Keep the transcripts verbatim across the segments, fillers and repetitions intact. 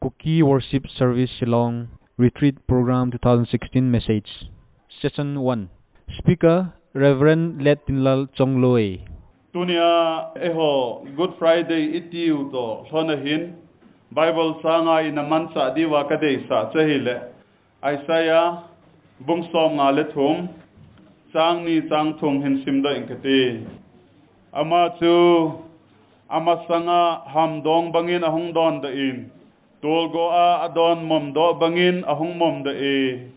Kuki Worship Service Shillong Retreat Program two thousand sixteen message. Session one. Speaker, Reverend Let Tinlal Chongloi. Tunia eiho Good Friday itiu to lhona hin Bible sanga ina manchah diuva kadeisah chu ahile Isaiah bung somnga le thum, chang ni chang thum hin simdoh ing kati. Ama chu amasanga hamdong bangin ahung dondoh in, tolgo a adon momdoh bangin ahung momdoh e.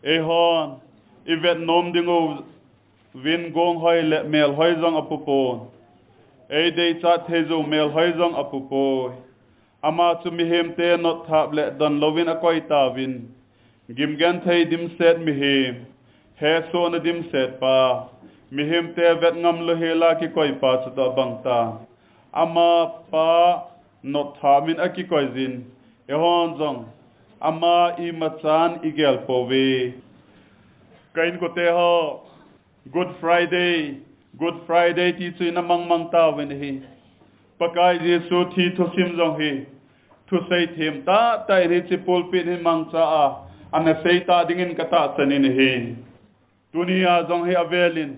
Eihon ivet nom ding uvin gong hoi le mel hoi jong apupon, eideichat thei jou mel hoi jong apupoi. Ama chu mihemte notthap le donlouvin akoi tauvin, gimgenthei dimset mihem, hesohna dimset pa, mihemte vetngam louhela kikoipa chutoh abang tan. Ama pa notthap in akikoijin, eihon jong ama imachan igel pouve. Ka inkote ho, Good Friday, Good Friday ti chu ina mangmang tauvin ahi. Pakai Jesu thi thusim jong hi thusei themtah tah in hiche pulpit hin mangcha a ana seitah dingin katahsan in ahi. Tunia jong hi avelin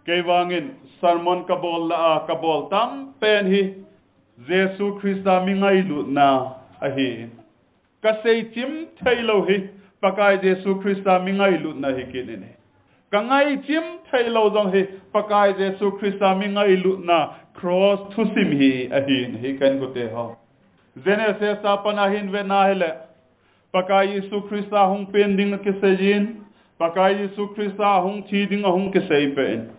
kei vangin sermon kabol lah a kabol tampen hi Jesu Christa mi ngailutna ahi. Kasei chim theilou hi Pakai Jesu Christa mi ngailutna hi kit in ahi. Kangaichim theilou jong hi Pakai Jesu Christa mi ngailutna cross thusim hi ahin ahi ka inkote ho. Genesis a pat a hin vetna hile Pakai Jesu Christa hung pen ding akiseiyin, Pakai Jesu Christa ahung thi ding ahung kisei pen.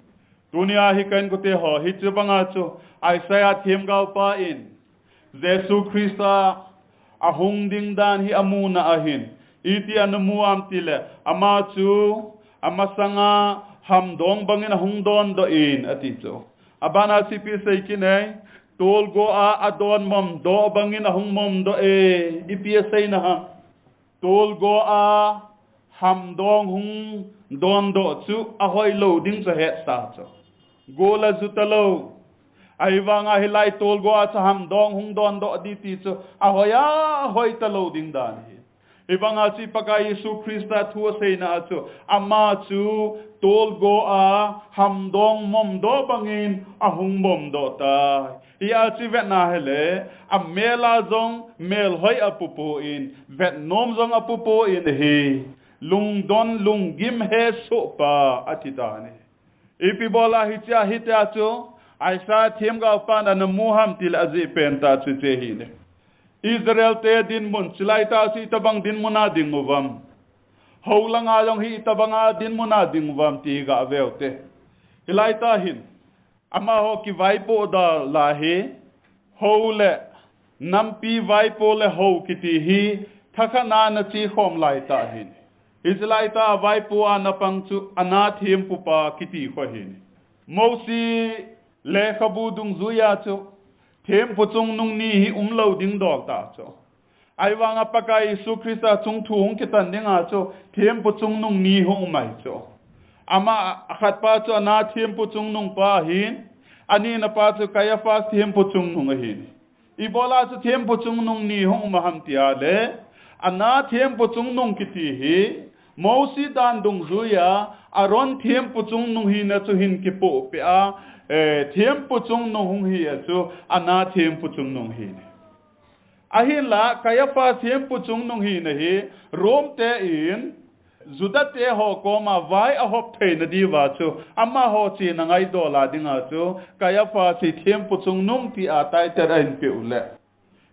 Tunia hi ka inkote ho, hiche banga chu Isaiah themgaopa in Jesu Christa ahung ding dan hi amuna ahin, iti ana mu ham tile, ama chu amasanga hamdong bangin ahung dondoh in ati chu. Abana chu ipi asei kit em, tolgo a adon momdoh bangin ahung momdoh e, ipi aseina ham. Tolgo a hamdong hung dondoh chu ahoilou ding chu ahetsa chu. Gol aju talou. Ahivanga hilai tolgo a chu hamdong hung dondoh ding ti chu ahoi a, ahoi talou ding dan ahi. Hivanga chu Pakai Jesu Christa thu aseina a chu ama chu tolgo a hamdong momdoh bangin ahung momdoh tai. Hia chu vetna hile, amel a jong melhoi apupon, vetnom jong apupon ahi. Lungdon lunggim hesohpa ati tan ahi. Ipi bola hichea hitia chu Isaiah themgaopan ana mu ham tile ajeh pentah chu hiche hi ne. Israelte dinmun, chulaitah chu itobang dinmun a ding uvam. Hou langa jong hi itobanga dinmun a ding uvam ti gaveu te. Hilaitah hin amaho kivaipoh da la hi, hou le nampi vaipo le hou kiti hi thakhat na ana chekhom laitah hin. Hiche laitah vaipo a ana pang chu ana thempupa kiti kho hin. Mosi lekhabu dungjuia chu thempu chungnung ni hi umlou ding dol tah chu. Ahivanga Pakai Jesu Christa chungthu hung kitan dinga chu thempu chungnung ni hung um ahi chu. Ama akhatpa chu ana thempu chungnungpa ahin, aninapa chu Caiaphas thempu chungnung ahin. Ibola chu thempu chungnung ni hung um ham tile, ana thempu chungnung kiti hi Mosi dan dungjuia Aaron thempu chungnung hina chu hin kipohpeh a, eh, thempu chungnung hung hi a chu ana thempu chungnung hi ne. Ahinla Caiaphas thempu chungnung hina hi Rome te in Juda te ho koma vai ahop theina diuva chu amaho chena ngaidola dinga chu Caiaphas hi thempu chungnung tia title ahin peh u le.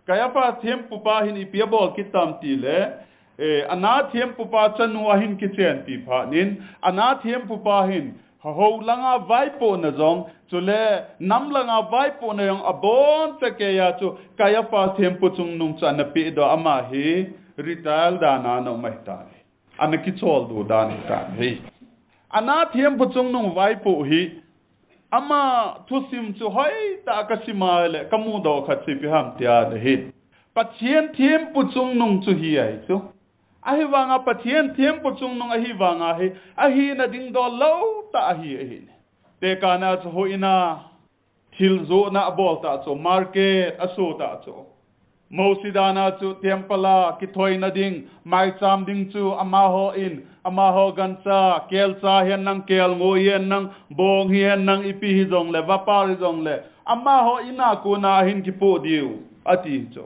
Caiaphas thempupa hin ipi abol kit tam tile, eh, ana thempupa chanu ahin kichenpi phat in, ana thempupa hin hou langa vaipohna jong, chule nam langa vaipohna jong abonchan keiya chu Caiaphas thempu chungnung chu ana pehdoh, ama hi retire dan a ana um ahitai. Ana kicholdo dan ahitai. Ana thempu chungnung vaipoh hi ama thusim chu hoitah a kasim a le kamudoh khat chu ipi ham tia le hin, Pathen thempu chungnung chu hi ahi chu. Ahivanga Pathen thempu chungnung ahivanga hi ahina ding dol lou tah ahi, ahi. Tekahna chu houin a thil johna abol tah chu, market aso tah chu. Mosi dan a chu temple a kithoina ding, maicham ding chu amaho in, amaho gancha, kelcha hihen lang, kelngoi hihen lang, bong hihen lang, ipi hijongle, vapor hijongle, amaho in a kona hin kipoh diu, ati chu.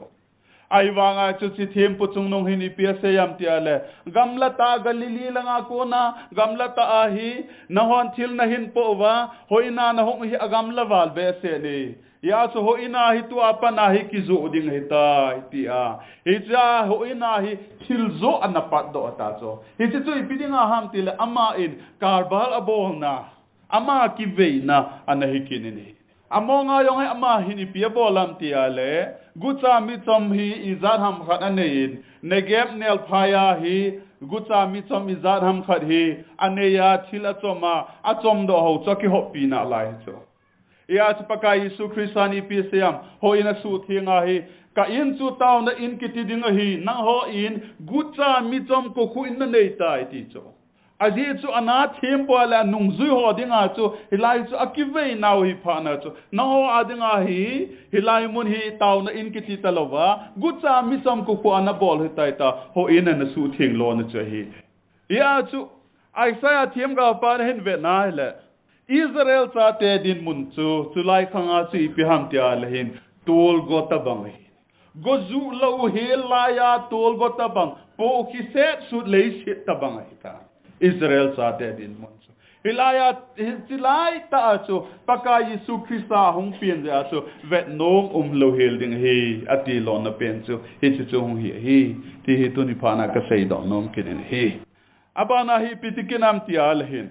Ahivanga chu hiche thempu chungnung hin ipi asei ham tia le, gamla tah Galilee langa kona, gamla tah a hi, nahon thil nahin poh uva, houin a nahung hi agamla val behseh e. Hijeh chun houin a hi tua pat a hi kijoh ding ahitai, tia. Hichea houin a hi thil joh ana patdoh ta chu. Hiche chu ipi dinga ham tile, aman karbal abolna, ama kiveina ana hi kit in ahi. Amonga jong hi ama hin ipi abol ham tia le, gucha michom hi ijat ham khat anei in, Negev nelphai a hi, gucha michom ijat ham khat hi anei a, thil achom a, achomdoh ho chu akihoppi nalai chu. Hijeh chun Pakai Jesu Christa in ipi asei ham, houin asuhtheng a hi, ka in chu taona in kiti ding ahi, nangho in gucha michom kokhuh in nanei tai, ati chu. Ajeh chu ana thempua le anungjui ho dinga chu, hilai chu akiveina u hi phatna chu, nangho a dinga hi, hilai mun hi taona in kiti talouva, gucha michom kokhuh a nabol ahitai tia, houin ana suhtheng lona chu ahi. Hijeh chun, Isaiah themgao pan ahin vetna hile, Israel chate dinmun chu, chulai khanga chu ipi ham tia le hin, tolgo tabang ahi. Go juh lou hel laiya tolgo tabang, po kiset sut leiset tabang ahitai. Israel chate dinmun chu. Hilaiya, hi, chulai tah a chu, Pakai Jesu Christa hung pen jeh a chu, vetnom umlou hel ding ahi, ati lona pen chu, hiche chu hung hi ahi, ti hi tuni phat a kaseidoh nom kit in ahi. Abana hi ipi ti kit ham tia le hin,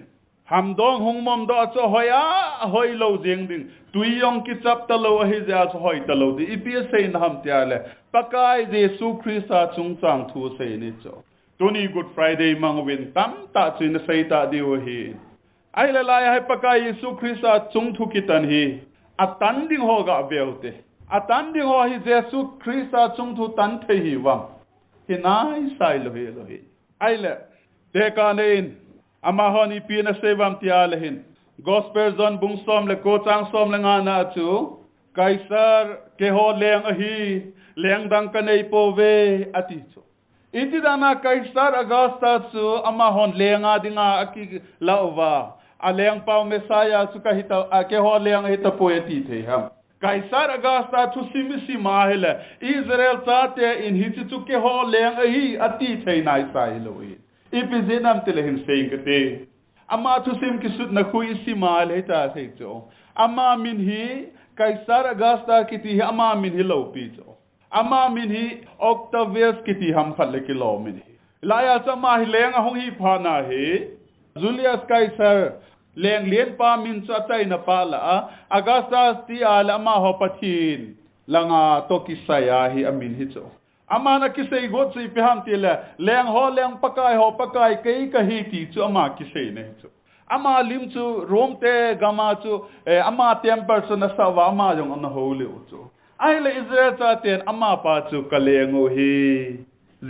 hamdong hung momdoh a chu hoi a, hoilou jeng ding. Tui jong kichap talou ahi jeh a chu hoi talou ding. Ipi aseina ham tia le, Pakai Jesu Christa chungchang thu asei ni chu. Tuni Good Friday mang uvin tamtah chu ina sei ta diu ahi. Ahile laiya hi Pakai Jesu Christa chungthu kitan hi, atan ding ho gave uvin te. Atan ding ho hi Jesu Christa chungthu tan thei hiuvem? Hi naisai lou hi lou hi. Ahile, tekah in, amahon ipi ana sei uvem tia le hin, Gospel John bung som le ko chang som le nga na chu, Kaisar keiho leng ahi, leng dang kanei pouve, ati chu. Iti dan a Kaisar Augusta chu amahon leng a dinga akilah uva, alengpau Messiah chu kahi ta, a, keiho leng ahi tapoi ati thei ham? Kaisar Augusta thusim isim a hile, Israel chate in hiche chu keiho leng ahi ati thei naisai lou hi. Ipi jeh ham tile hin sei inge kati. Ama thusim kisutna khu isim a le hita sei chu, ama min hi, Kaisar Augusta kiti hi ama min hilou pi chu. Ama min hi Octavius kiti ham khat le kilom in ahi. Laiya chu ama hi leng ahung hi phat na hi, Julius Caesar, leng lenpa min chu achaina phat lah a, Augustus tia le amaho pathen langa toh kisai a hi amin hi chu. Aman akisei got chu ipi ham tile, leng ho leng, pakai ho pakai kei kahi ti chu ama kiseina hi chu. Ama lim chu Rome te gam a chu, eh, ama temple chu ana sah uva, ama jong ana hou lheh u chu. Ahile Israel chaten amapa chu ka leng u ahi,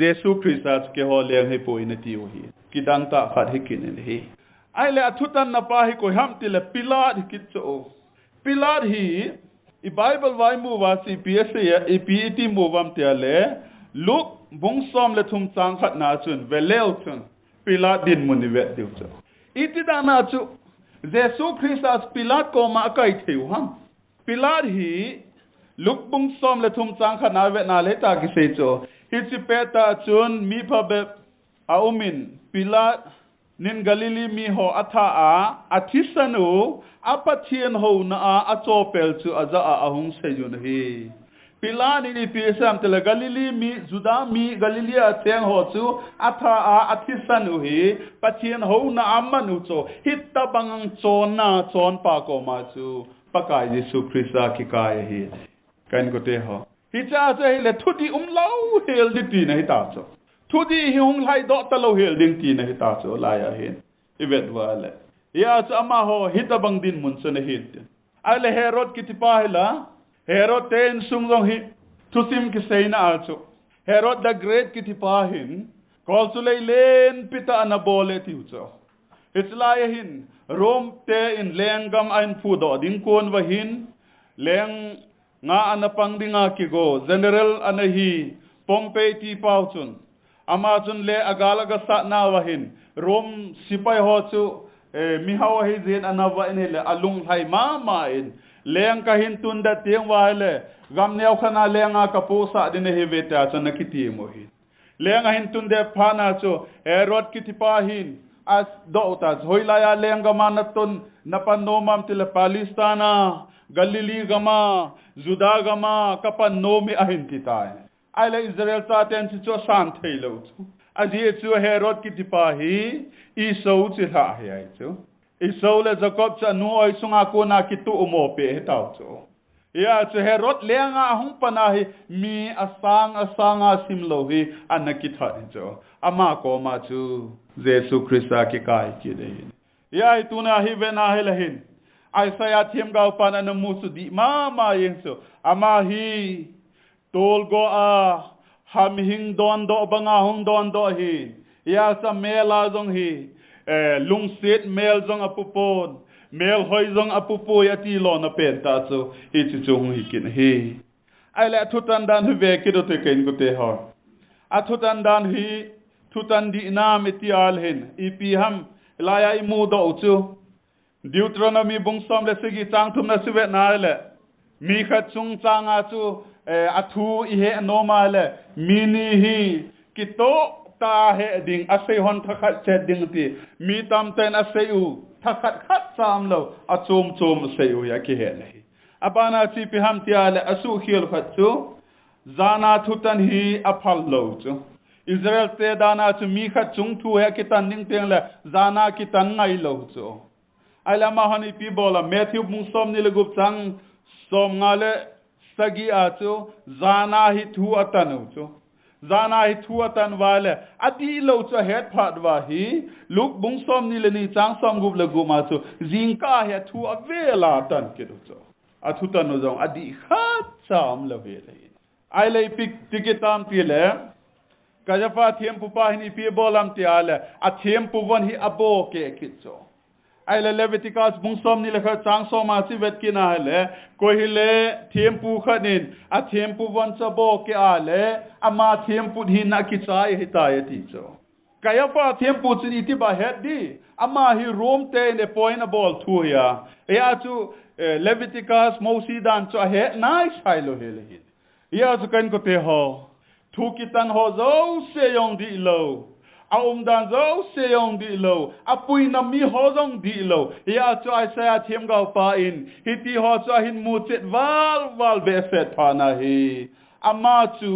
Jesu Christa chu keiho leng ahipoi ana tiu ahi. Kidang tah khat hi kit in ahi. Ahile athutanna pa hi koi ham tile Pilat hi kit chu. Pilat hi, i Bible uva imu uva chu ipi asei a, ipi iti mu uvam tile, Luke bung som le thum chang khat na chun, ve leu chun, Pilat dinmun i vet diu chu. Iti dan a chu, Jesu Christa chu Pilat koma akai thei u ham? Pilat hi, Luke bung som le thum chang khat na vet na le hita kisei chu. Hiche pet a chun mi phabep aum in, Pilat in Galilee mi ho atha a, athisan u, a Pathen houna a, achopel chu ajah a, ahung sei un ahi. Pilat in ipi asei ham tile Galilee mi, Juda mi, Galilee a cheng ho chu atha a, athisan u hi, Pathen houna a aman u chu, hitabang chonna, chonpa koma chu, Pakai Jesu Christa kikai ahi. Ka inkote ho. Hiche a chu ahile thudih umlou hel ding tina hita chu. Thudih hi hung lhaidoh talou hel ding tina hita chu laiya hin. I vet uva le. Hia chu amaho hitabang dinmun chu ana hin tin. Ahile Herod kitipa hi la. Herod te insung jong hi thusim kiseina a chu, Herod the Great kitipa hin, kol chu lei lenpi tah ana bol e tiu chu. Hiche laiya hin, Rome te in lenggam ahin phudoh ding kon uva hin, leng nga ana pang dinga kigo, general ana hi, Pompey ti pau chun. Ama chun le agal agasat nauva hin, Rome sipai ho chu, eh, mihao ahi jeh in ana va in ahile, alunglhai mama in, leng kahin tun det teng uva ahile, gam neo khat a lenga kapohsah ding ahi ve tia chun ana kiti mo hi. Leng ahin tun det phat na chu Herod kitipa hin adoh u ta chu, hoilai a lenggam a natun napan nom am tile Palestine a, Galilee gam a, Judah gam a kapan nom e ahin ti tai. Ahile Israel chaten chuchu asan thei lou chu. Ajeh chu Herod kitipa hi Esau chilhah ahi chu. Esau le Jacob chu anu oi sunga kona kituh mo peh ahi tau chu. Hia chu Herod lenga ahung pan a hi mi asang asanga simlou hi ana kithat hi chu. Ama koma chu Jesu Christa kikai kit ahi. Hia hi tuna hi vena hi le hin, Isaiah themgao pan ana mu chu dih mama jeng chu. Ama hi tolgo a hamhing dondoh banga hung dondoh ahi. Hia chu amel a jong hi, eh, lungset mel jong apupon, melhoi jong apupoi ati lona pen tah chu hichu chu hung hi kit ahi. Ahile athutan dan hi ve kit u te ka inkote ho. Athutan dan hi, thutan dih nam iti a le hin, ipi ham, hilai a imudoh u chu. Deuteronomy bung som le sagi chang thum na sim vet na le, mi khat chungchang a chu, eh, athu ihe nom a le, mi ni hi kitoh tah a he ding, asei hon thakhat chet ding ti, mi tamten asei u thakhat khat cha umlou, achom chom asei u hi akihe na hi. Abana chu ipi ham tia le, asuhkhel khat chu, jana thutan hi aphal lou chu. Israel te dana chu mi khat chung thu hi akitan ding teng le, jana kitan ngai lou chu. Ahile amahon ipi bol a, Matthew bung som ni le gup chang som nga le sagi a chu, jana hi thu atan u chu. Jana hi thu atan uva le, adih lou chu ahet phat uva hi, Luke bung som ni le ni chang som gup le gup ma chu, jingkah hi athu avel a atan kit u chu. Athutan u jong adih khat cha umlou ve le. Ahile ipi ti kit tam ti le, Kaiapha thempu pa hin ipi bol am tia le, athempu von hi abo keh kit chu. Ahile Leviticus bung som ni le khat chang som a sim vet kit na hile, koi hile thempu khat in athempu von chu abo keh a le, ama thempu hina akichai ahitai ati chu. Kaiapha thempu chun iti ba het di, ama hi Rome te in appoint abol thu hi a. Hia chu, eh, Leviticus Mosi dan chu ahet nai sai lou hi le hin. Hia chu ka inkote ho, thu kitan ho jouse jong dih lou, aumdan jouse jong dih lou, apuina mi ho jong dih lou. Hia chu Isaiah themgao pa in hiti ho chu ahin mu chet val val behseh phat na hi. Ama chu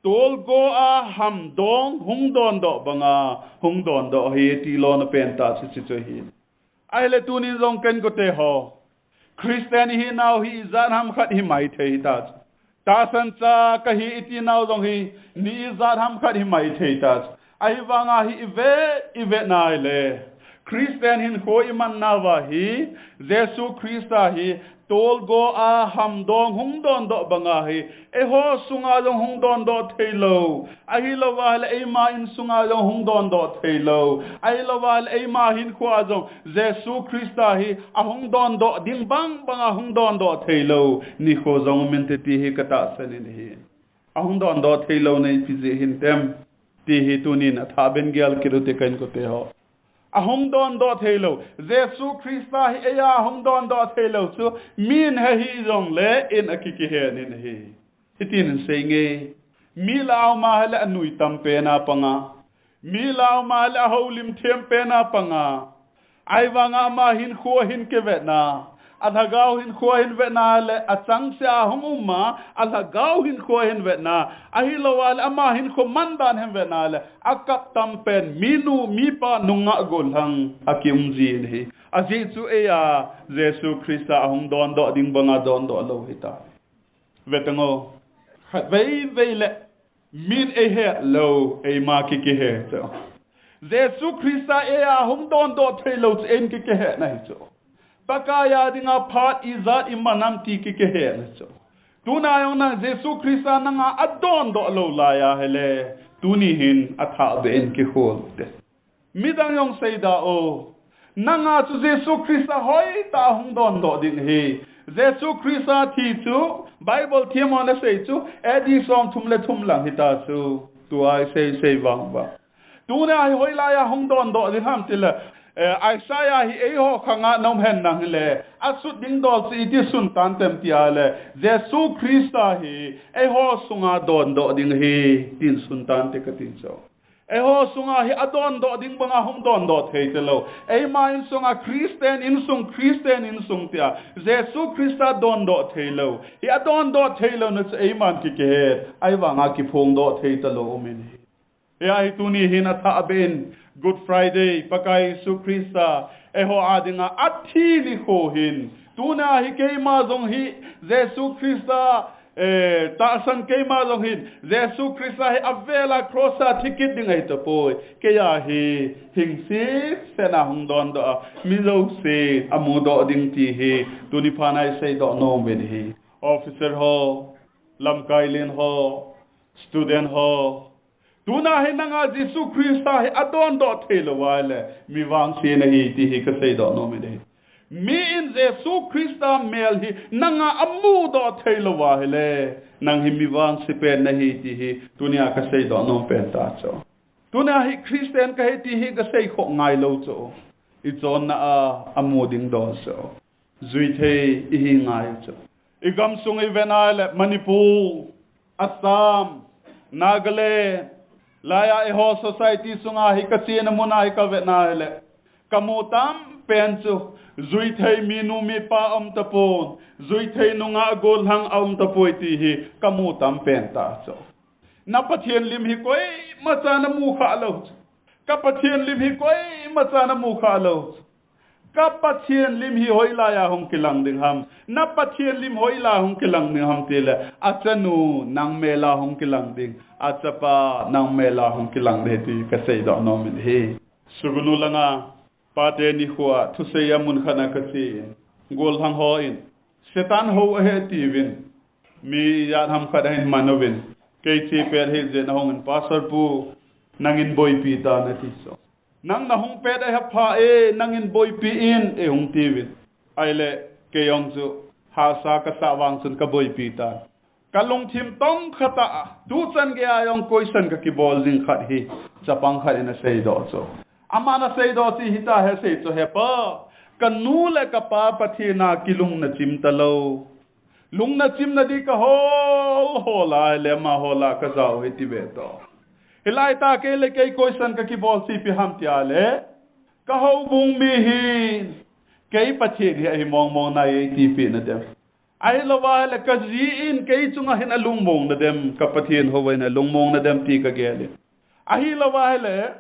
tolgo a hamdong hung dondoh banga hung dondoh ahi ti lona pen tah chu hichu chu hi. Ahile tunin jong ka inkote ho, Christian ihinau hi ijat ham khat hi maithei hita chu. Tahsan cha kahi iti nau jong hi, ni ijat ham khat hi maithei ta chu. Ahivanga hi ive, ive na hile, Christian hinkho iman nauva hi, Jesu Christa hi tolgo a hamdong hung dondoh banga hi, eiho sunga jong hung dondoh thei lou. Ahilouva le eima insunga jong hung dondoh thei lou. Ahilouva le eima hinkhoa jong Jesu Christa hi ahung dondoh ding bang banga hung dondoh thei lou nikho jong um inte ti hi ka tahsan in ahi. Ahung dondoh thei lou na ipi jeh hin tem ti hi tunin athah ben gel kit u te ka inkote ho. Ahung dondoh thei lou. Jesu Christa hi eia ahung dondoh thei lou chu min he hi jong le in akikihen in ahi. Hitin in sei nge. Mi la aum a hile anui tam pen a panga. Mi la aum a hile ahoulim them pen a panga. Ahivanga ama hinkho hin kivetna, alhagao hinkho hin vetna le achangseh a hung um a, alhagao hinkho hin vetna, ahilouva le ama hinkho mandan hin vetna le akap tam pen minu mipa nungah gollhang akium jin ahi. Ajeh chu eia Jesu Christa ahung dondoh ding banga dondoh lou hita. Ve tang o. Khatvei vei le min eihet lou, eima kikihe chu. Jesu Christa eia hung dondoh thei lou chu eiin kikihe na hi chu. Pakai a dinga phat ijat iman am ti kikihe na chu. Tuna jong nang Jesu Christa nanga adondoh lou lai a hile, tuni hin athah beh in kikhol u te. Midang jong sei da o. Nanga chu Jesu Christa hoitah hung dondoh ding ahi. Jesu Christa thi chu Bible thiem hon asei chu A D som thum le thum lang hita chu. Tua isei sei vang vang. Tuna hi hoilai a hung dondoh ding ham tile, eh, Isaiah hi eiho khanga nom hen nang hile, asut ding dol chu iti sun tan tem tia le, Jesu Christa hi eiho sunga dondoh ding ahi, tin sun tan te kati chu. Eiho sunga hi adondoh ding banga hung dondoh thei talou. Eima insunga Christian insung, Christian insung tia Jesu Christa dondoh thei lou. Hi adondoh thei louna chu eiman kikihet, ahivanga kiphongdoh thei talou umin ahi. Hia hi tuni hin athah beh in Good Friday, Pakai Jesu Christa eiho a dinga athi nikho hin. Tuna hi keima jong hi Jesu Christa, eh, tahsan keima jong hin Jesu Christa hi avela cross a thi kit ding ahi tapoi. Keia hi hing sisena hung dondoh a, mi jouse amudoh ding ti hi tuni phat a iseidoh nom uvin ahi. Officer ho, lamkai len ho, student ho, tuna hi nanga Jesu Christa hi adondoh thei lou ahile, mi vangse nahi ti hi kaseidoh nom uvin ahi. Mi in Jesu Christa mel hi nanga amudoh thei lou ahile, nang hi mi vangse pen nahi ti hi tunia kaseidoh nom pen ta chu. Tuna hi Christian kahi ti hi kasei khoh ngai lou chu. Ichonna a amu ding dol chu. Juithei ihi ngai chu. Igamsung iven ahile Manipur, Assam, Nagaland, laia eiho society sunga hi kachena muna hi kaven ahile, kamu tam pen chu, juithei minu mipa aum tapon, juithei nungah gollhang aum tapoi ti hi kamu tam pen ta chu. Na Pathen lim hi koimacha namu kha lou chu. Ka Pathen lim hi koimacha namu kha lou chu. Ka Pathen lim hi hoilai a hung kilang ding ham? Na Pathen lim hoilai a hung kilang ding ham tile, achanu nang mel a hung kilang ding, achapa nang mel a hung kilang ding ti kaseidoh nom uvin ahi. Sugnu langa pate nikho a thusei a mun khat a kache in, gollhang hon Satan hou ahi tiuvin, mi ijat ham khat ahin man uvin, kei che pet hijeh in ahungin, Pastor pu, nangin boipi tan ati chu. Nang nahung pet ahipha e, nangin boipi in, eihung tiuvin. Ahile, kei jong chu hahsa kasah vang chun kaboipi tan. Kalungthim tongkhat a, tuchan geiya jong question kakibol jing khat hi, chapang khat in aseidoh chu. Aman aseidoh chu hitahi asei chu, He pa, kanu le kapa Pathen a kilungna chim talou. Lungna chimna di kahol hol a ahile amaho lah a kajao hi ti ve to. Hilai tah kei le kei question kakibol chu ipi ham tia le, kahoubung mi hi kei Pathen hi ahi mong mong nai eitipeh na dem? Ahilou ahile kaji in kei chunga hin alungmong na dem, ka Pathen hou in alungmong na dem ti kagel in. Ahilou ahile,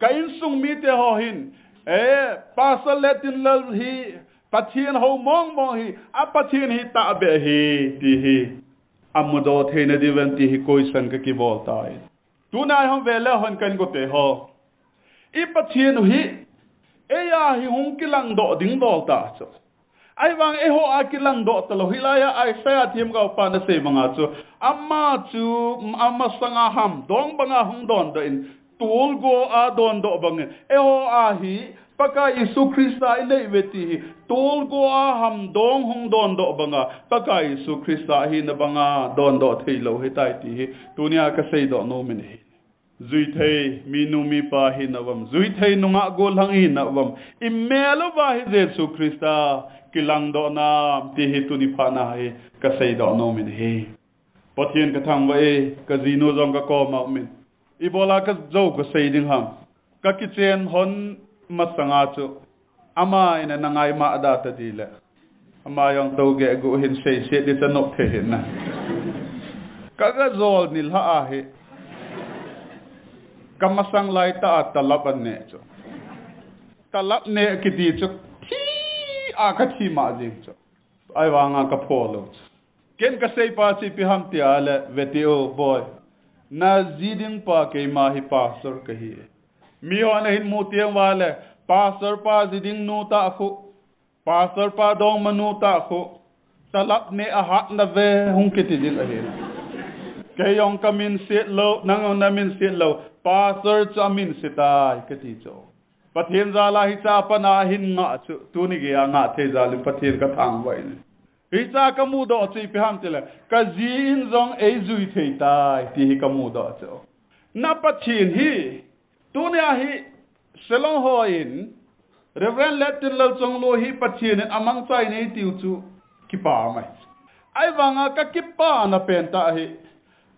ka insung mite ho hin, eh, Pastor Lettinlal hi Pathen hou mong mong hi, a Pathen hi tahbeh ahi, ti hi amudoh theina diuvem ti hi question kakibol tai. Tuna ihung ve le hon ka inkote ho, i Pathen u hi, eia hi hung kilangdoh ding dol ta chu. Ahivang eiho a kilangdoh talou, hilai a Isaiah themgao pan asei banga chu, ama chu, amasanga hamdong banga hung dondoh in, tolgo a dondoh bangin, eiho a hi Pakai Jesu Christa inei uve ti hi, tolgo a hamdong hung dondoh banga Pakai Jesu Christa ahina banga dondoh theilou ahitai ti hi tunia kaseidoh nom in ahi. Juithei minu mipa hina uvam, juithei nungah gollhang hina uvam, imel uva hi Jesu Christa kilangdoh nam ti hi tuni phat na hi kaseidoh nom in ahi. Pathen kathangvah e, kajinu jong kakoma umin, ibola kajou kasei ding ham? Kakichen hon masanga chu, ama in ana ngaimah da tadih le, ama jong tougeh guh hin seiset ding cha nop thei hina. Kaga jol nilhah ahi. Kamasang laitah a talap aneh chu, talap neh kiti chu thi a kathi mah jeng chu. Ahivanga kapho lou chu. Ken kaseipa chu ipi ham tia le, Vete o boi, naji ding pa keima hi pastor kahi. Mihon ahin mu teng uva le, Pastor pa ji ding nu tah khu, Pastor pa dongmanu tah khu, talap neh ahat nave hung kiti ding ahi. Kei jong kaminset lou, nang jong naminset lou, Pastor chu aminse tai kati chu. Pathen jal a hicha a pat a hin ngah chu, tuni geiya ngah thei jal in Pathen ka thangvah in. Hicha ka mudoh chu ipi ham tile, ka ji in jong ei jui thei tai, ti hi ka mudoh chu. Na Pathen hi, tunia hi Shillong ho in, Reverend Lettinlal Chongloi hi Pathen in amangcha in eitiu chu kipa mai. Ahivanga ka kipana pen tah hi,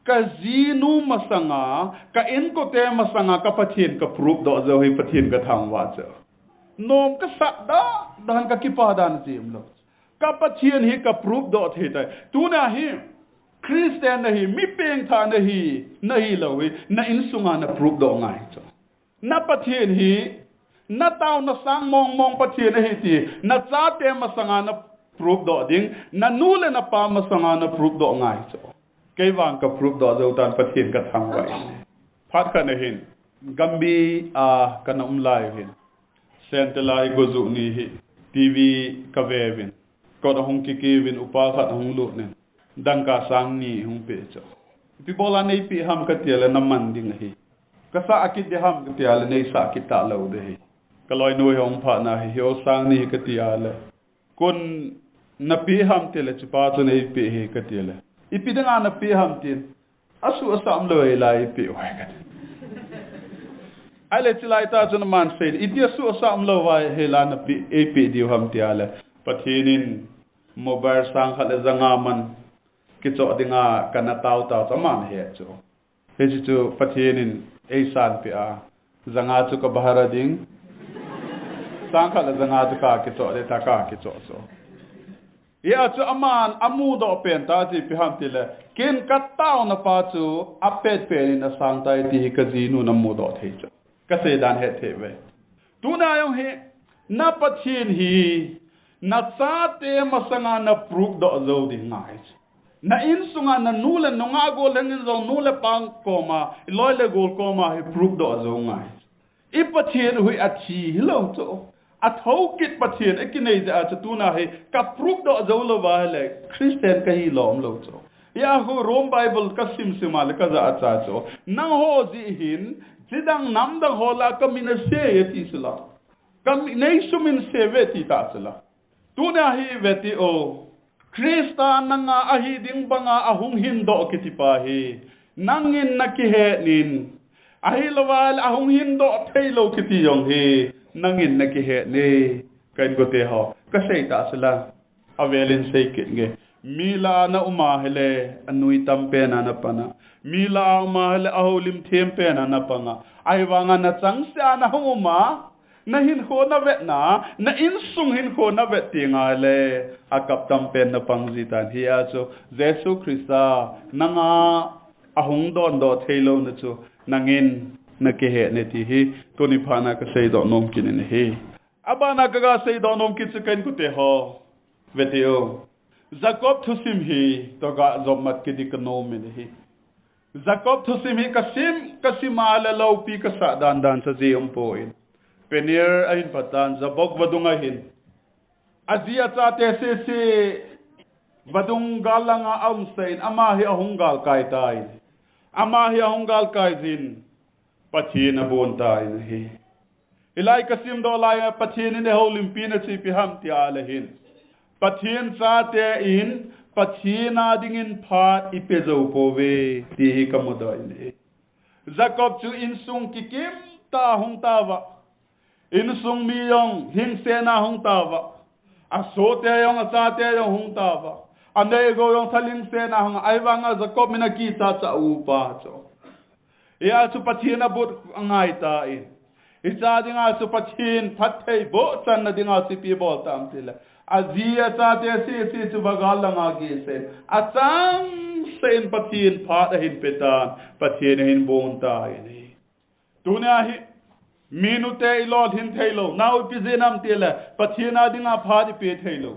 ka jinu masanga, ka inkote masanga, ka Pathen ka prove doh jou hi Pathen ka thangvah chu. Nom ka sah dan, dan ka kipa dan jim lou. Ka Pathen hi ka prove doh thei tai. Tuna hi, Christian nahi, mi pengthah nahi, nahi lou hi, na insunga na prove doh ngai chu. Na Pathen hi, na taona sang mong mong Pathen ahi ti, na chate masanga na prove doh ding, na nu le na pa masanga na prove doh ngai chu. Kei vang ka prove doh jou tan Pathen ka thangvah in. Phat khat na hin, Gambih a ka na um lai hin. Central a i go juh ni hi, T V ka ve uvin. Kot ahung kiki uvin, upa khat ahung lut in. Dangka sang ni hung pe chu. Ipi bol a nei pe ham ka ti a le na man ding ahi. Ka sah kit ding ham ka ti a le nei sah kit talou ding ahi. Ka loinu hi hung phat na hi, hi o sang ni hi ka ti a le. Kon na pe ham ti le, chupa chu nei pe hi ka ti le. Ipi dinga na pe ham tin. Asuh asah umlou hei la ei pe uve ka ti. Ahile chulai tah chun aman sei, iti asuh asah umlou va hei la na pe, ei pe diu ham ti a le. Pathen in mobile sang khat le ja nga man kichoh dinga ka na tao tao chu aman he chu. Hichu chu Pathen in ei san pe a. Ja nga chu ka bahara ding. Sang khat le ja nga chu ka kichoh le ta ka kichoh so. Hia chu aman amudoh pen tah chu ipi ham ti le. Ken ka taona pa chu apet pen in asang tai ti hi ka jinu na mudoh thei chu. Ka sei dan he thei ve. Tuna jong hi, na Pathen hi, na chate masanga na prove doh jou ding ngai chu. Na insunga na nu le nungah gollhang in jong nu le pa koma, i loi le gol koma hi prove doh jou ngai. I Pathen u hi athi hilou chu. Athoukit Pathen i kinei jeh a chu tuna hi ka prove doh jou lou va le Christian ka hi lom lou chu. Hia hu Rome Bible ka sim sim a le ka ja a cha chu. Nangho jeh hin, chidang namdang ho lah a ka min asei e ti chu la. Ka mi, nei sumin sei ve ti tah chu la. Tuna hi ve ti o. Christa nanga ahi ding banga ahung hin doh kiti pa hi. Nangin na kihet in. Ahilou va le ahung hin doh thei lou kiti jong hi. Nangin na kihet in. Ka inkote ho. Ka sei tah chu la. Avel in sei kit nge. Mi lah a na um a hile, anui tam pen a na pan a. Mi lah a um a hile, ahoulim them pen a na pang a. Ahivanga na changseh a na hung um a, na hinkho na vet na, na insung hinkho na vet teng a hile, akap tam pen na pang ji tan hia chu. Jesu Christa, nanga ahung dondoh thei lou na chu, nangin na kihet in ti hi, tuni phat na ka seidoh nom kit in ahi. Abana ka ga seidoh nom kit chu ka inkote ho. Ve ti o. Jacob thusim hi, to ga jop mat kit ding ka nom in ahi. Jacob thusim hi ka sim, ka sim a le loupi ka sah dan dan cha ji um poi. Peniel a hin patan, Jabbok vadung a hin. Aji achate sese vadung gal langa aum sah in, ama hi ahung galkai tai. Ama hi ahung galkai jin, Pathen abon tai ahi. Hilai ka simdoh lai a Pathen in eihoulimpi na chu ipi ham ti a le hin. Pathen chate in Pathen a dingin phat i pe jou pouve ti hi ka mudoh in ahi. Jacob chu insung kikim tah a hung tauva. Insung mi jong lhingsetna hung tauva. Asohte jong achate jong hung tauva. Anei agou jong thalhingsetna hung a, ahivanga Jacob min akicha cha upa chu. Hia chu Pathen abut angai tan. Hicha dinga chu Pathen phattheiboh channa dinga chu ipi bol tam ti le. Aji achate sese chu vagal langa gei sah in. Achangseh in Pathen phat ahin pe tan. Pathen ahin bon tan ahi. Tunia hi, minute i lolhin thei lou. Nau ipi jeh ham ti le, Pathen a dinga phat i pe thei lou.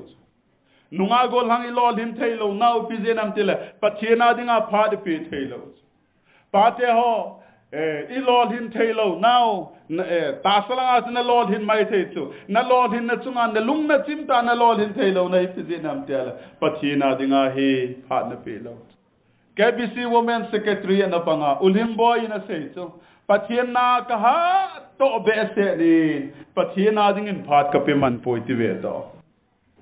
Nungah gollhang i lolhin thei lou. Nau ipi jeh ham ti le, Pathen a dinga phat i pe thei lou. Pate ho, eh, i lolhin thei lou, nau, na, eh, tahsa langa chu na lolhin mai thei chu. Na lolhin na chunga, na lung na chim tah a na lolhin thei lou, na ipi jeh ham ti le, Pathen a dinga hi phat na pe lou. K B C Women Secretary ana panga, U Lhingboi in asei chu, Pathen na kahat toh behseh in, Pathen a dingin phat kape man poi ti ve to.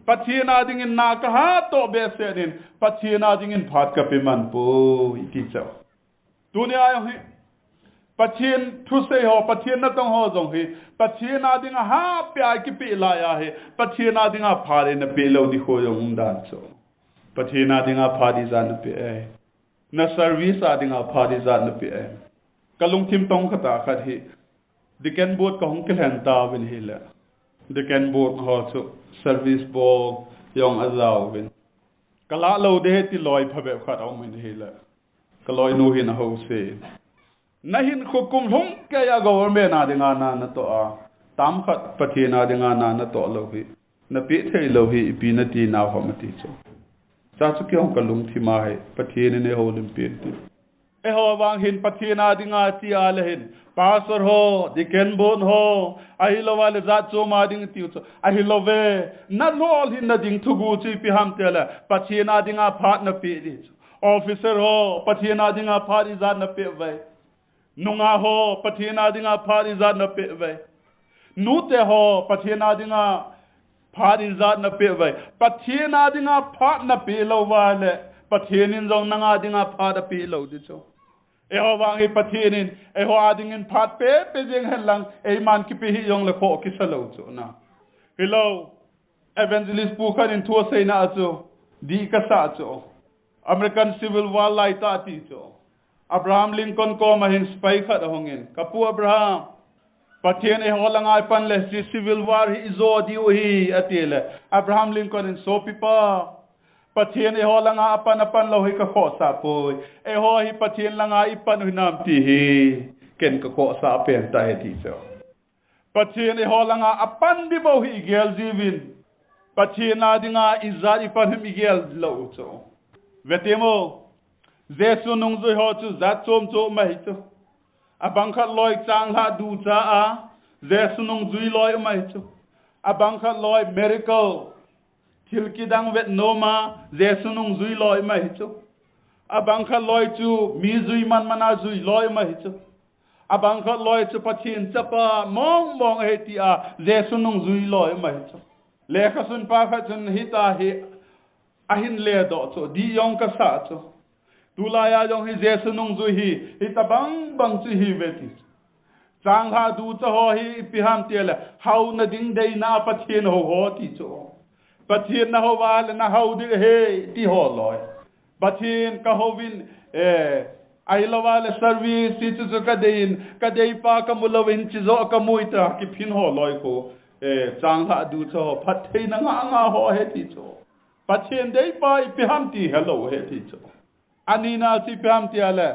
Pathen a dingin na kahat toh behseh in, Pathen a dingin phat kape man poi ti chu. Tunia jong hi, Pathen thusei ho, Pathen natong ho jong hi, Pathen a dinga hat peh a kipe lai a hi, Pathen a dinga phat eina pe lou ding ho jong um dan chu. Pathen a dinga phat ijat na pe e. Na service a dinga phat ijat na pe e. Ka lungthim tong khat a khat hi, Deacon Board ka hung kilhen tauvin ahile, Deacon Board ho chu service bol jong ajaovin. Ka lah lou ding ahi ti loi phabep khat aum in ahile, ka loinu hin ahousen. Na hinkho kum lhung kei a government a dinga na natoh a, tam khat Pathen a dinga na natoh lou hi, na pe thei lou hi, ipi nati nau ham ati chu. Chuche chu kei jong ka lungthim a hi, Pathen in eihoulim pen tin. Eiho vang hin Pathen a dinga ti a le hin, Pastor ho, Deacon Board ho, ahilou a le jat chom a ding tiu chu, ahilou ve, na lolhinna ding thuguh chu ipi ham ti le, Pathen a dinga phat na pe ding chu. Officer ho, Pathen a dinga phat ijat na pe uve. Nungah ho, Pathen a dinga phat ijat na pe uve. Nute ho, Pathen a dinga phat ijat na pe uve. Pathen a dinga phat na pe lou uva le, Pathen in jong nanga dinga phat ape lou ding chu. Eiho vang hi Pathen in, eiho a dingin phat pe, pe jeng hen lang, eiman kipe hih jong le khoh kisa lou chu na. Hilou, Evangelist pu khat in thu aseina a chu, dih kasa chu. American Civil War lai tah ti chu. Abraham Lincoln koma hin spy khat ahung in, Ka pu Abraham, Pathen eiho langa apan le hiche Civil War hi ijo diu ahi, ati le. Abraham Lincoln in, Sopipa, Pathen eiho langa apan, apan lou hi ka khohsah poi. Eiho hi Pathen langa ipan u hinam ti hi ken ka khohsah pen tah ahi ti chu. Pathen eiho langa apan ding bou hi igel jiuvin, Pathen a dinga ijat ipan ham igel lou u chu. Ve temo, Jesu nungjui ho chu jat chom chom um ahi chu. Abang khat loi changlhah ducha a Jesu nungjui loi um ahi chu. Abang khat loi miracle, thil kidang vet nom a Jesu nungjui loi um ahi chu. Abang khat loi chu mi jui man man a jui loi um ahi chu. Abang khat loi chu Pathen chapa mong mong ahi ti a Jesu nungjui loi um ahi chu. Lekhasun pa khat chun hitia hi ahin ledoh chu, dih jong kasa chu. Tulai a jong hi Jesu nungjui hi, hitabang bang chu ihiuve ti chu. Changlhah ducha ho hi ipi ham ti le, haona ding deina a Pathen hou ho ti chu. Pathen na hou a le na hao ding ahi ti ho loi. Pathen ka houvin, eh, ahilou a le service ti chu chu ka deiyin, ka deipa ka mu louvin chi joh ka mu ta kiphin ho loi khu, eh, changlhah ducha ho, phattheina ngah ngah ho ahi ti chu. Pathen deipa ipi ham ti helou ahi ti chu. Anina chu ipi ham ti le,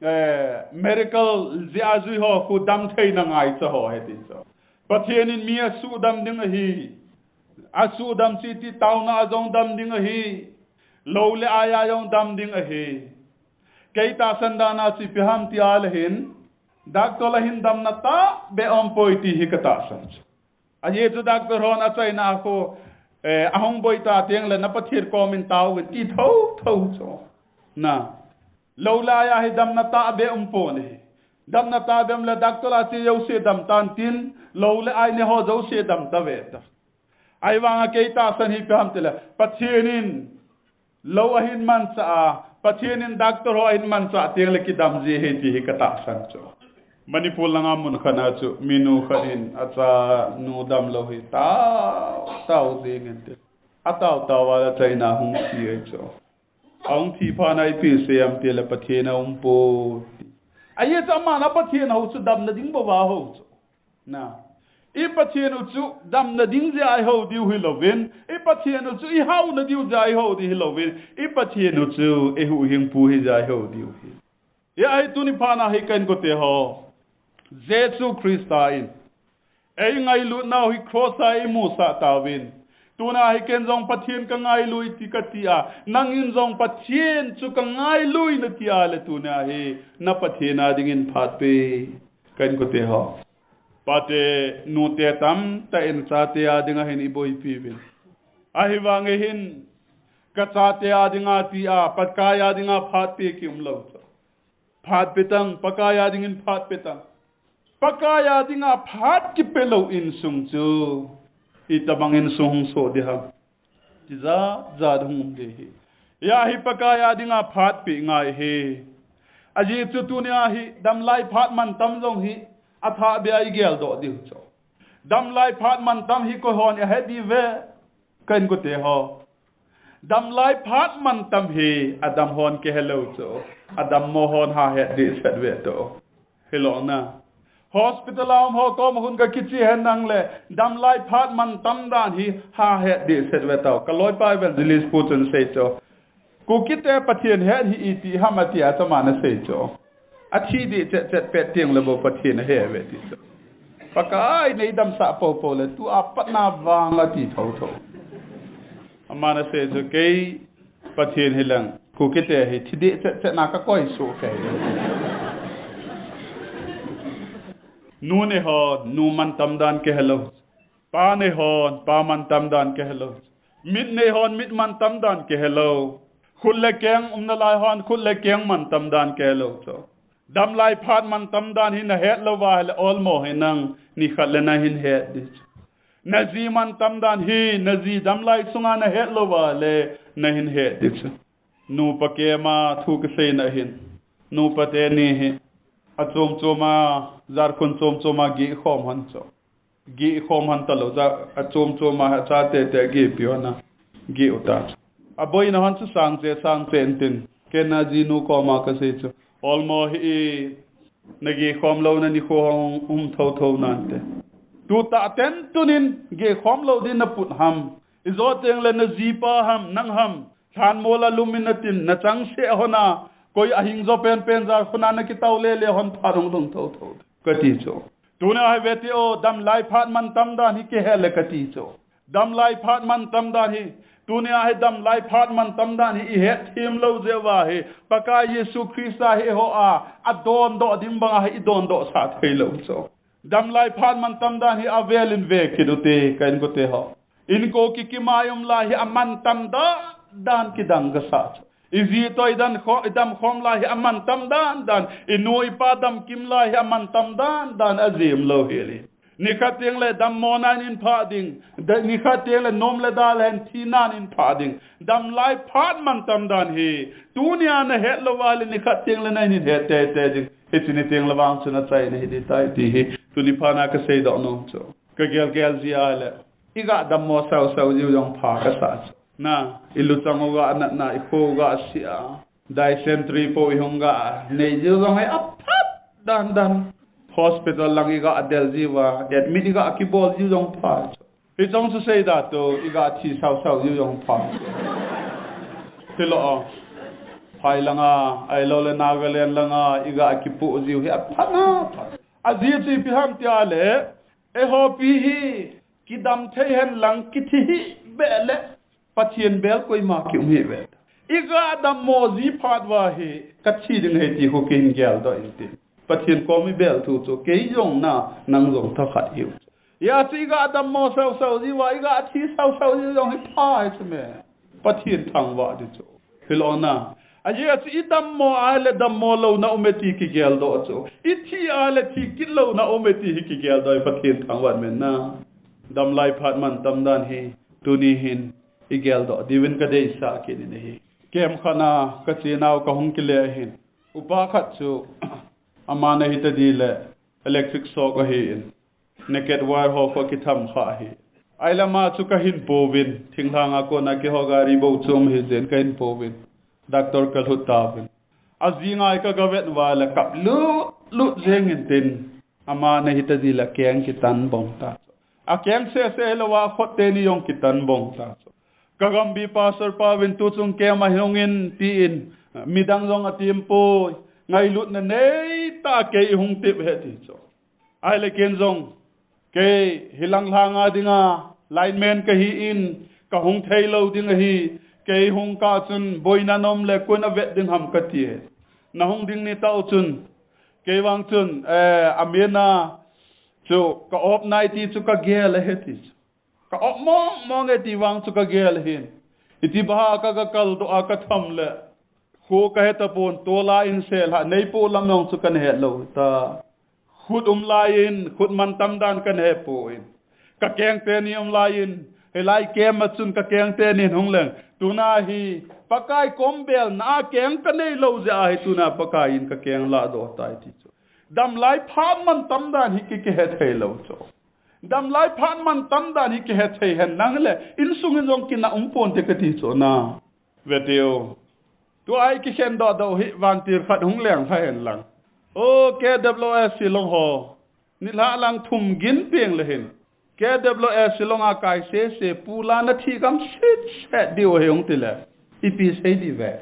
eh, miracle jeh a jui ho khu damtheina ngaicha ho ahi ti chu. Pathen in mi asuhdam ding ahi. Asuhdam chu iti, taona a jong dam ding ahi. Lou le ai a jong dam ding ahi. Kei tahsan dan a chu ipi ham ti le hin, doctor a hin damna tahbeh umpoi ti hi ka tahsan chu. Ajeh chu doctor hon achaina a khu, eh, ahung boi ta teng le na Pathen komin taovin ti thotho chu. Na. Lou le ai a hi damna tahbeh umpon ahi. Damna tahbeh um le doctor a che jouse dam tan tin, lou le ai ne ho jouse dam ta ve ta. Ahivang a kei tahsan hi ipi ham ti le, Pathen in lou ahin manchah a, Pathen in doctor ho ahin manchah teng le kidam ji ahi ti hi ka tahsan chu. Manipur langa mun khat a chu minu khat in achanu damlou hi tao, tao jing in ti. Atao tao a le achaina hung thi ahi chu. Ahung thi phat a ipi asei em ti le Pathen aumpoi ti. Ajeh chu aman a Pathen hou chu damna ding bou a hou chu. Na. I Pathen u chu damna ding jeh a ihou diu hilouvin, i Pathen u chu ihaona diu jeh a ihou diu hilouvin, i Pathen u chu eihuhhingpu hi jeh a ihou diu ahi. Hijeh a hi tuni phat a hi ka inkote ho, Jesu Christa in eingailut nau hi cross a eimusah tauvin. Tuna hi ken jong Pathen ka ngailui ti kati a, nangin jong Pathen chu ka ngailui nati a le tuna hi na Pathen a dingin phat pe. Ka inkote ho, pate nute tamtah in chate a dinga hin iboipi uvin. Ahivang in hin Ka chate a dinga tia, Pakai a dinga phat pe kium lou chu. Phat pe tang, Pakai a dingin phat pe tang. Pakai a dinga phat kipe lou insung chu, itobang insung hung so ding ham. Tijat jat hung um ding ahi. Hia hi Pakai a dinga phat pe ngai ahi. Ajeh chu tunia hi damlai phat mantam jong hi athah beh a igel doh diu chu. Damlai phat mantam hi koi hon ahe diu ve, ka inkote ho. Damlai phat mantam hi adam hon kihe lou chu. Adammo hon ha het dehset ve to. Hilou na. Hospital a um ho koma hin ka kiche hen nang le, damlai phat mantam dan hi ha het dehset ve to. Ka loipa evangelist pu chun asei chu. Kukite Pathen het hi iti ham ati a chu aman asei chu. Athi deh chet chet pet teng le bou Pathen ahe ve ti chu. Pakai nei damsah popo le tua patna vang ati thotho. Aman asei chu kei Pathen hi lang, Kukite hi thi deh chet chet na ka koi suh kei. Nu nei hon nu mantam dan kihe lou. Pa nei hon pa mantam dan kihe lou. Mit nei hon mit mantam dan kihe lou. Khut le keng um nalai hon khut le keng mantam dan kihe lou chu. Damlai phat mantam dan hi nahet lou va le olmo hi nang nikhat le nahin het ding chu. Naji mantam dan hi naji damlai sunga nahet lou va le nahin het ding chu. Nupa kema thu kiseina hin, nupa teni hi achom choma, jat khun chom choma geh khom hon chu. Geh khom hon talou, ja, achom choma achate te geh pi hon a, geh u ta chu. Aboina hon chu sang che, sang che intin. Kei na jinu koma kasei chu, olmo hi, nageh khom louna nikho hung um thotho nante. Tutah teng tunin geh khom lou din naput ham? Ijo teng le najipa ham, nang ham, lhanmol a lum in natin, nachang seh hon a, koi ahing jo penpen jat khun a nakitao lele hon phat hung lhung thotho. Kati chu. Tunia hi ve ti o, damlai phat mantam dan hi kihe le kati chu. Damlai phat mantam dan hi, tunia hi damlai phat mantam dan hi ihet them lou jeh uva hi, Pakai Jesu Christa hi eiho a, adondoh ding banga hi idondoh sah thei lou chu. Damlai phat mantam dan hi avel in ve kit u te, ka inkote ho. Inko kikima i um lai hi amantam dan dan kidang kasah chu. Iji toh idan kho, idam khom lai hi amantam dan dan, inu ipa damkim lai hi amantam dan dan, ajem lou hel in. Nikhat teng le dammo nan in phah ding, da, nikhat teng le nom le dal hen thi nan in phah ding. Damlai phat mantam dan hi, tunia nahet lou va le nikhat teng le nahin het tete ding. Hiche ni teng le vang chu nachaina hi ding tai ti hi, tuni phat na kasei doh nom chu. Kagel gel ji a le, iga dammo sau sau jiu jong pha kasah chu. Na, iluchang u ga natna, ikho u ga sia, dysentery po ihung ga nei jiu jong hi aphat dan dan. Hospital lang iga del jiu va, admit iga kibol jiu jong pha chu. Hichong chu sei da tu, iga thi sau sau jiu jong pha chu. Hilou a, phai langa, ahilou le Nagaland langa iga kipoh jiu hi aphat na phat. Ajeh chu ipi ham tia le, eiho pi hi kidam thei hen lang kithi hih beh le, Pathen bel koima kium hih beh. Iga dammo ji phat uva hi, kathi ding ahi ti khu kihin geldoh intin. Pathen kom ibel thu chu, kei jong na, nang jong thakhat ihiu. Hia chu iga dammo sau sau jiu va, iga thi sau sau jiu jong hi pha hi chu me. Pathen thangvah ding chu. Hilou na. Ajeh chu idammo a le dammo louna um e ti kigeldoh chu. Ithi a le thi kit louna um e ti hi kigeldoh, Pathen thangvah in me na. Damlai phat mantam dan hi, tuni hin igeldoh diuvin kadeisah kit in ahi. Camp khat na kachenau kahung kile ahin. Upa khat chu, aman ahitadi le electric shock ahin. Naked wire ho khu kitham kha ahi. Ahilama chu kahin pouvin, thinglhang a kona keiho gari bou chu um hijeh in kahin pouvin. Doctor kalhut tauvin. Ajing a hi kagavet uva le kap lut lut jeng intin. Aman ahitadi le akeng kitan bong ta chu. Akeng seh seh hilouva khut teni jong kitan bong ta chu. Kagambi pastor pa uvin tuchung camp a hung in tin, midang jong atem poi, ngailutna neitah a kei hung tep ahi ti chu. Ahile ken jong, kei hilang lhanga dinga lineman kahin, kahung theilou ding ahi, kei hung kah chun boina nom le koin avet ding ham kati e. Nahung ding ni tah u chun, kei vang chun, eh, amin a chu ka-op nai ti chu kagel ahi ti chu. Ka-op mong mong e ti vang chu kagel ahin. Iti baha ka, ka kaldoh a ka tham le. Kho ka he tapon, tola in sel ha, nei po lam jong chu kan he lou ta. Khut um lai in, khut man tam dan kan he poi. Ka keng teni um lai in, hilai kem a chun ka keng teni hung leng. Tuna hi, Pakai kom bel na keng ka nei lou jeh a hi tuna Pakai in ka keng ladoh tai ti chu. Damlai phat man tam dan hi ki, ki he thei lou chu. Damlai phat man tam dan hi ki he thei hen lang le, insung in jong kina um ponte ka ti chu na. Ve teu. Tua i kikhen doh doh hi vantil khat hung leng lha hen lang. O K W S Shillong ho. Nilhah lang thum gin peng le hin. K W S Shillong a kai sese pu la na thi gam set set diu hi hung ti le. Ipi sei di ve.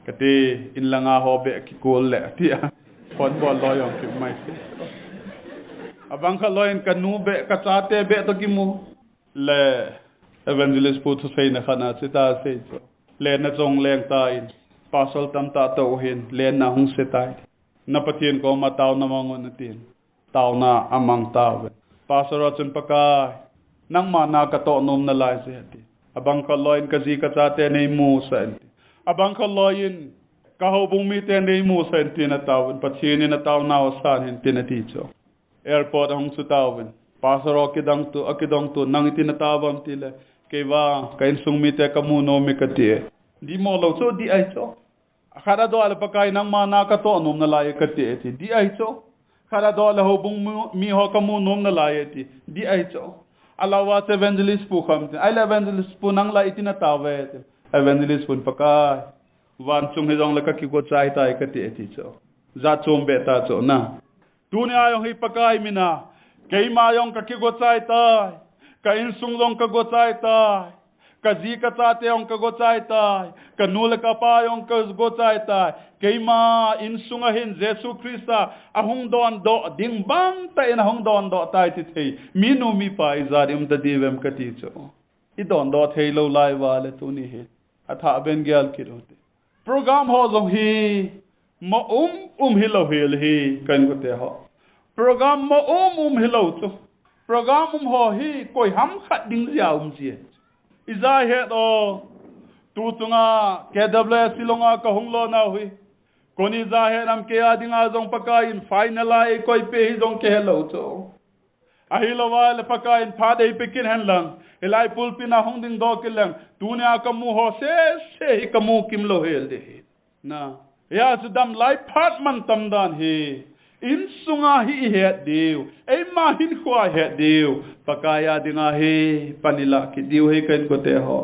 Ka ti in langa ho beh kikol le ti a. Phone bol loi jong ki mai se. Abang kha loi in ka nu beh ka chate beh to kimu. Le evangelist pu thuseina khat na chita sei chu. Lenna chong leng ta in, pastor tamtah toh hin, lenna hung se tai. Na Pathen koma taona mang un atin. Taona amang tauve. Pastor a chun Pakai, nangma na ka toh nom nalai je ati. Abang khat loi in ka ji ka chate nei musah in ti. Abang khat loi in ka houbung mite nei musah in tin ataovin. Pathen in ataonau asan hin tin ati chu. Airport ahung chu tauvin. Pastor o kidong tu, akidong tu, nang iti na tauvam ti le. Kei vang, ka insung mite ka mu nom e ka ti e. Di mo lou chu, di ahi chu. Khat adoh le Pakai nangma na ka toh nom nalai e ka ti e ti. Di ahi chu. Khat adoh le houbung mu, mi ho ka mu nom nalai e ti. Di ahi chu. Alou a chu evangelist pu kham ti. Ahile evangelist pu nang la iti na tauve ti. Evangelist pun Pakai. Van chung hi jong le ka kigo chai tai ka ti e ti chu. Jat chom be ta chu na. Tuni a jong hi Pakai mina, keima jong ka kigo chai tai, ka insung jong ka go chai tai, ka ji ka chate jong ka go chai tai, ka nu le ka pa jong ka go chai tai, keima insung a hin Jesu Christa ahung dondoh ding bang tah in ahung dondoh tai ti thei, minu mipa ijat i um ta diuvem ka ti chu. I dondoh thei lou lai uva le tuni hi. Athah ben gel kit u te. Program ho jong hi mo um um hi lou hel hi kan ko te ho. Program mo um um hi lou chu. Program um ho hi koi ham khat ding jia um jia. Ija het o. Tu chunga K W S Shillong a ka hung lo nau hi. Koni ja het nam kei a dinga jong Pakai in final a ei koi pe hi jong ke he lou chu. Ahilou va le Pakai in phat ei pe kin hen lang. Hilai pulpit na hung ding doh kin lang. Tunia ka mu ho sese hi ka mu kim lou hel de. Na. Hia chu damlai phat man tam dan hi. Insunga hi i het diu. Eima hinkhoa i het diu. Pakai a dinga hi pan i la kit diu hi kan ko te ho.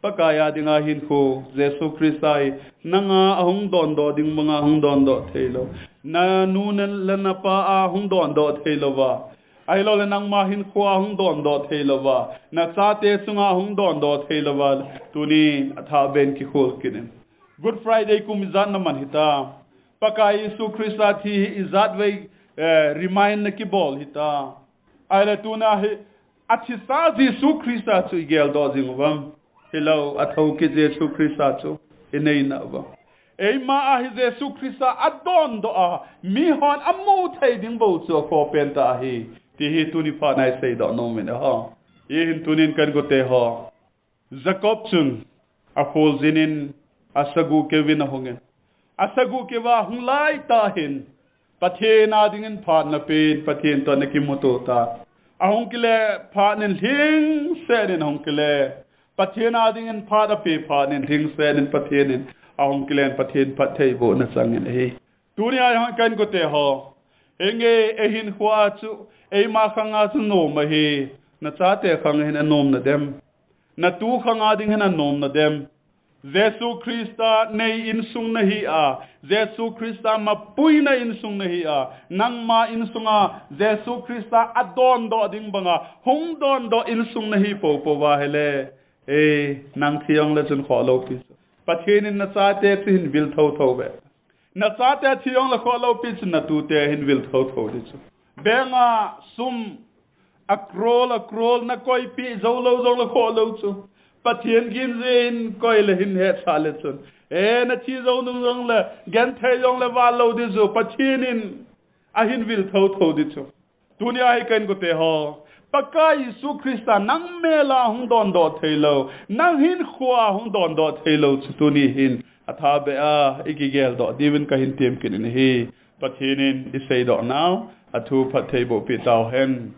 Pakai a dinga hinkho, Jesu Christa hi, nanga ahung dondoh ding banga hung dondoh thei lou. Na nu na le na pa a hung dondoh thei lou va. Ahilou le nangma hinkho a hung dondoh thei lou va. Na chate chunga hung dondoh thei lou va. Tunin athah ben kikhol kit in. Good Friday kum ijat na man hita. Pakai Jesu Christa thi hi ijat vei, eh, remind na kibol hita. Ahile tuna hi, athisa Jesu Christa chu i geldoh jing uvam. Hilou, athoukit Jesu Christa chu i nei na uvam. Eima a hi Jesu Christa adondoh a, mihon amu thei ding bou chu akhoh pen ta ahi. Ti hi tuni phat na i seidoh nom in ahi. Hi hin tunin kan ko te ho. Jacob chun, akhol jin in, asagu keu in ahung in. Asagu keu a hung lai tah hin, Pathen a dingin phat na pen, Pathen toh na kimuto ta. Ahung kile phat in lhingset in ahung kile. Pathen a dingin phat ape phat in lhingset in Pathen in, ahung kile in Pathen phattheibohna chang in ahi. Tunia jong kan ko te ho. Henge, ei hinkhoa chu, eima khanga chu nom ahi. Na chate khang hin anom na dem. Na tu khanga ding hin anom na dem. Jesu Christa nei insung na hi a, Jesu Christa mapui na insung na hi a, nangma insunga Jesu Christa adondoh ding banga, hung dondoh insung na hi popo va hile. Ei, nang thi jong le chun khoh lou pi chu. Pathen in na chate chu hin vil thotho ve. Na chate thi jong le khoh lou pi chu na tute hin vil thotho di chu. Bank a sum a crore, a crore na koi pi jou lou jong le khoh lou chu. Pathen gin jeh in koi le hin hetsah le chun. E, na thi jou nung jong le, genthei jong le val lou di chu. Pathen in ahin vil thotho di chu. Tunia hi kan ko te ho. Pakai Jesu Christa nang mel a hung dondoh theilou, nang hinkhoa hung dondoh theilou chu tuni hin atha beh a i kigeldoh diuvin kahin tem kit in ahi. Pathen in i seidoh nau athu phattheiboh peh tauhen.